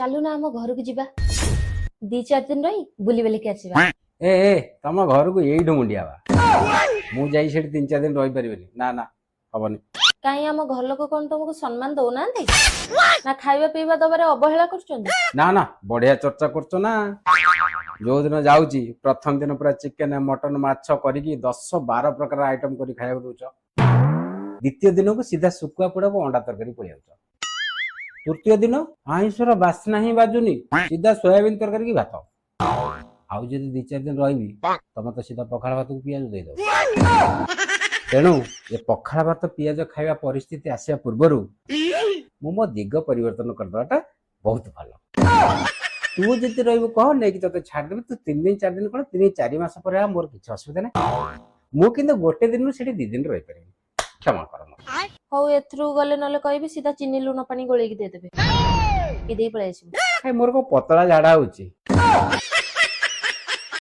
ଚାଲୁନା ଆମ ଘରକୁ ଯିବା, 2-4 ଦିନ ରହି ବୁଲି ବୁଲିକି ଆସିବା। ଏ ଏ, ତମ ଘରକୁ ଏଇଠୁ ମୁଣ୍ଡିଆ ବା। ମୁଁ ଯାଇ ସେଠି 3-4 ଦିନ ରହିପାରିବିନି। ନା ନା, ହବନି। କାହିଁ, ଆମ ଘର ଲୋକ କଣ ତମକୁ ସମ୍ମାନ ଦଉନାହାନ୍ତି ନା ଖାଇବା ପିଇବା ଦବାରେ ଅବହେଳା କରୁଛନ୍ତି? ନା ନା, ବଢିଆ ଚର୍ଚ୍ଚା କରୁଛ ନା। ଯୋଉ ଦିନ ଯାଉଛି, ପ୍ରଥମ ଦିନ ପୁରା ଚିକେନ, ମଟନ, ମାଛ କରିକି 10-12 ପ୍ରକାର ଆଇଟମ କରି ଖାଇବାକୁ ଦଉଛ। ଦ୍ୱିତୀୟ ଦିନକୁ ସିଧା ଶୁଖୁଆ ପୋଡାକୁ ଅଣ୍ଡା ତରକାରୀ ପଳେଇ ଯାଉଛ। ତୃତୀୟ ଦିନ ଆଇଁଷର ବାସ୍ନା ହିଁ ବାଜୁନି, ସିଧା ସୋୟାବିନ ତରକାରୀ କି ଭାତ। ଆଉ ଯଦି 2-4 ଦିନ ରହିବି, ତମେ ତ ସିଧା ପଖାଳ ଭାତକୁ ପିଆଜ ଦେଇଦବ। ତେଣୁ ଏ ପଖାଳ ଭାତ ପିଆଜ ଖାଇବା ପରିସ୍ଥିତି ଆସିବା ପୂର୍ବରୁ ମୁଁ ମୋ ଦିଗ ପରିବର୍ତ୍ତନ କରିଦେବାଟା ବହୁତ ଭଲ। ତୁ ଯଦି ରହିବୁ କହ, ନେଇକି ତତେ ଛାଡ଼ିଦେବି। ତୁ 3 ଦିନ 4 ଦିନ କଣ, 3-4 ମାସ ପରେ ଆ, ମୋର କିଛି ଅସୁବିଧା ନାହିଁ। ମୁଁ କିନ୍ତୁ ଗୋଟେ ଦିନରୁ ସେଠି 2 ଦିନ ରହିପାରିବି, କ୍ଷମା କର ମତେ। ହଉ, ଏଥିରୁ ଗଲେ ନହେଲେ କହିବି, ସିଧା ଚିନି ଲୁଣ ପାଣି ଗୋଳେଇକି ଦେଇଦେବେ, ପିଇ ଦେଇ ପଳେଇ ଆସିବୁ। କାଇଁ, ମୋର କଣ ପତଳା ଝାଡା ହଉଛି?